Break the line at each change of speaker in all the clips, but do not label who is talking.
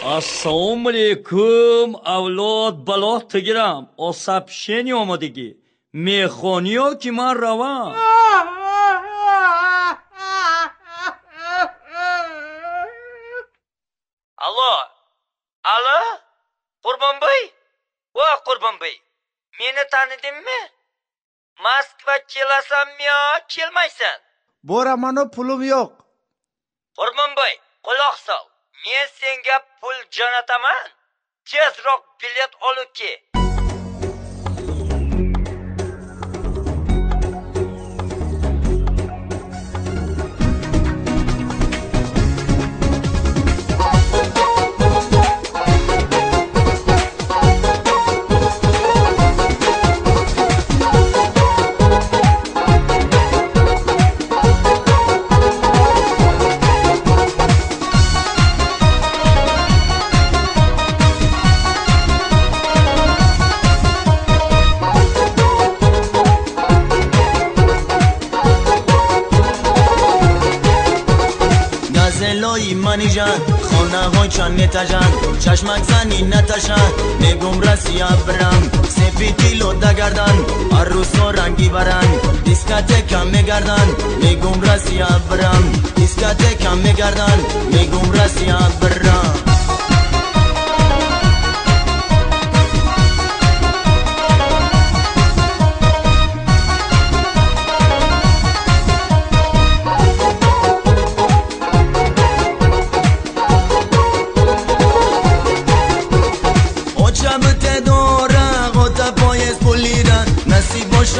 Ассалому алейкум, авлод, бало тигирам. О сообщение омадагӣ. Мехониё ки ман равам. Алло, алло, Qurbonboy? Voy Qurbonboy, meni tanidingmi? Moskva kelasanmi yo kelmaysan?
Boramanu pulim yo'q.
Qurbonboy, quloq sol. Men senga pul jo'nataman. Tezroq bilet olib kel.
خانه های چند نتجن چشمک زنی نتشن میگم رسیه برم سپیتی لوده گردن عروسا رنگی برن دیسکتکم میگردن میگم رسیه برم دیسکتکم میگردن میگم رسیه برم.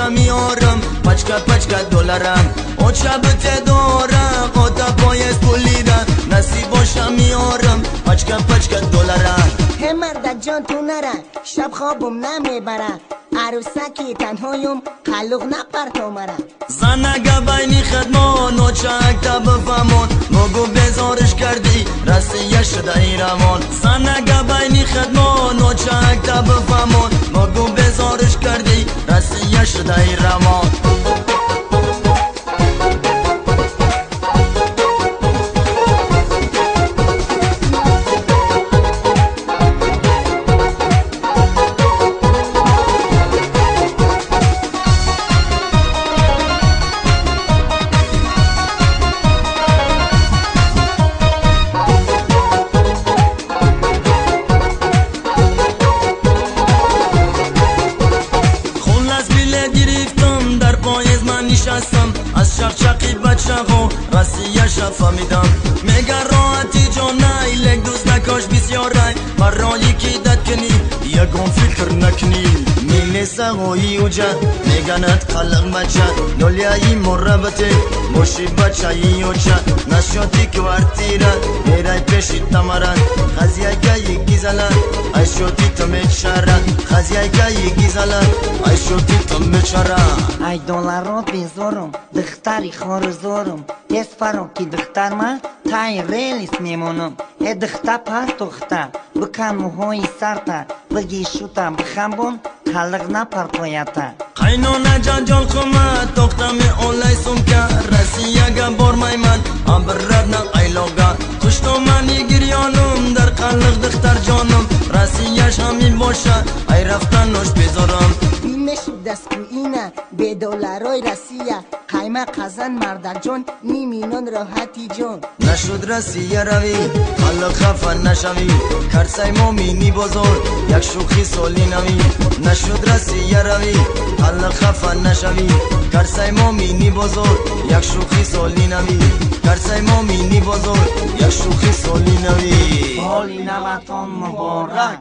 میارم پچکا پچکا دلارم اوچا بته دارم قطع پایز پولیدن نصیب باشم میارم پچکا پچکا دلارم.
هی مرد جان تو نره شب خوابم نمیبره عروسکی تنهایم قلق نپرتو مره
زنگه بینی خدمان اوچا اکتا بفهمان مگو بیزارش کردی رسیه شده ای روان زنگه بینی خدمان اوچا اکتا بفهمان مگو بیزارش کردی رسیه شده ای روان. از چقچقی بچه ها رسیه شفامیدم میگه راحتی جانای لک دوست نکاش بسیارای برای کی داد کنی یکم فکر نکنی میلیسه های اوجه میگنت قلق بچه دنیای مربته موشی بچه ای اوجه نشوتی کوارتیره میرای پیشی تمرن خزیه که گیزلن ای شوتی تو میچاره خزیه که گیزلن ای شوتی تو میچاره.
ای دلارات بیزارم دختری خارزارم تیز فرا کی دختر من تای ریلیس میمونم ای دختر پرتوخته بکن موهای سرته بگی شوتا بخمبون قلق نپرتویتا.
Qaynona janjal qilma to'xtamay olay sumka Rossiyaga bormayman обратно ayloqqa Qushtomani giryonim dar qalliq dixtar jonim Rossiya shamil bosha ay raftan osh bezorim.
Дастгӯина бедоларои Россия қайма қазан мардакҷон ниминон роҳати ҷон.
Нашуд Россия равӣ қаллиқ хафа нашавӣ карсай мо мини бозор як шӯхи соли навӣ. Нашуд Россия равӣ қаллиқ хафа нашавӣ карсай мо мини бозор як шӯхи соли навӣ карсай мо мини бозор як шӯхи соли навӣ.
Соли наватон муборак.